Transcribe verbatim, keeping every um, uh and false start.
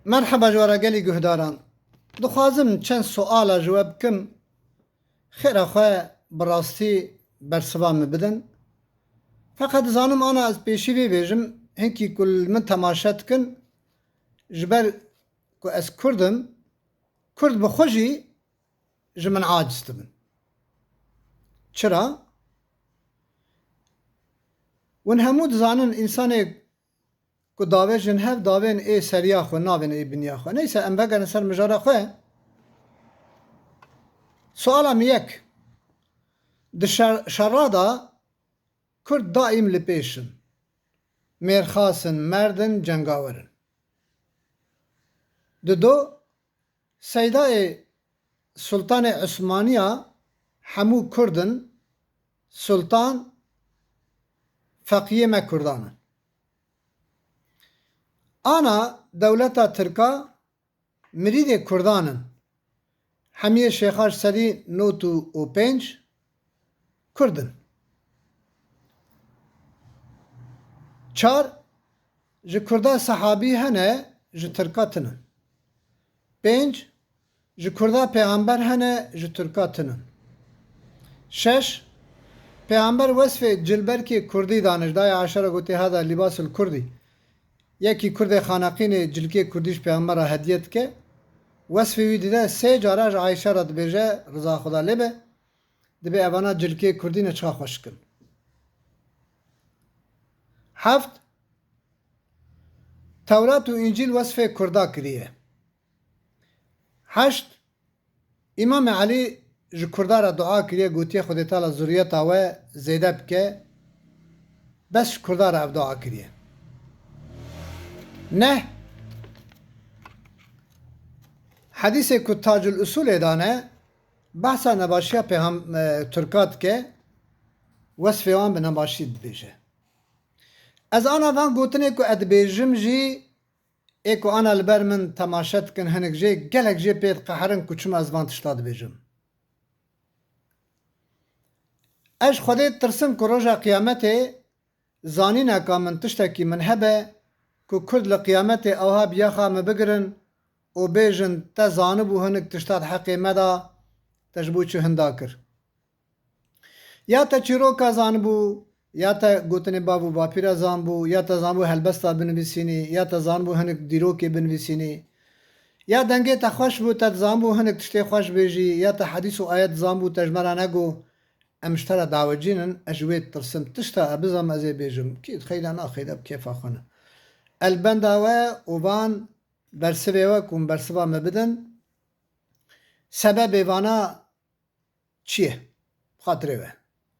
Merheba ji we re gelî guhdaran. Dixwazim çend suala ji we bikim. Xêra xwe bi rastî bersiva min bidin. Feqet dizanim ana ez pêşî vê bêjim, hinkî ku li min temaşe dikin, ji ber ku ez Kurd im, Kurd bi xwe jî ji min aciz dibin. Çira? Win hemû dizanin, însanê ku davêjin hev davên ê seriya xwe, navên ê biniya xwe. Neyse, em vegerin ser mijara xwe. Suala min yek. Di şer-, şerra de Kurd daîm li pêş in. Mêrxas in, merd in, cengawer in. Dido, Seydayê Sultanê Usmaniya hemû Kurd in, Sultan feqiyê me Kurdan in. Ana dewleta Tirka mirîdê Kurdan in. Hemiyê şêxa ji sedî nod û pênc Kurd in. Çar, ji Kurda sehabî hene, ji Tirka tinin. Pênc, ji Kurda pêxember hene, ji Tirka tinin. Şeş, pêxember wesfê cilberkê Kurdî dane, ji dayê Ayşe re gotê, "Hada lîbasul Kurdî." Yekî Kurdê xaneqînê cilkê Kurdî ji pêxember re hediye dike. Wesfê wî dide, sê cara ji Ayşe re dibêje, riza Xuda lê be, dibê evana cilkê Kurdî ne çiqa xweşik in. Heft, Tewrat û Încîl wesfê Kurda kiriye. Heşt, Îmamê Elî ji Kurda re dua kiriye, gotiye, "Xwedê Teala zuriyeta we zêde bike." Bes ji Kurda re ev dua kiriye. Neh, hedîsê ku Tacul Usulê dane, behsa nebaşiya pêxem-, e, Tirka dike, wesfê wan bi nebaşî dibêje. Ez ana van gotinê ku ez dibêjim jî, ê ku ana li ber min temaşe dikin, hinek jê, gelek jê pê diqeherin ku çima ez van tişta dibêjim. Ez ji Xwedê ditirsim ku roja qiyametê zanîneka min, tiştekî min hebe ku Kurd li qiyametê ewha bi yaxa min bigirin û bêjin, "Te zanibû hinek tişta di heqê me de, te ji bo çi hinda kir?" Ya te çîroka zanibû, ya te gotinê bav û bapîra zanibû, ya te zanibû helbesta binivîsînî, ya te zanibû hinek dîrokê binivîsînî, ya dengê te xweş bû, te dizanibû hinek tiştê xweş bêjî, ya te hedîs û ayet dizanibû, te ji me re nego, em ji te re dawecîn in, ez ji wê ditirsim. Tişta ez bizam, ez ê bêjim. Kî dixeyde naxeyde bi kêfa xwe ne. El benda we û van bersivê we ku hûn bersiva me bidin. Sebebê vana çi ye? Bi xatirê we.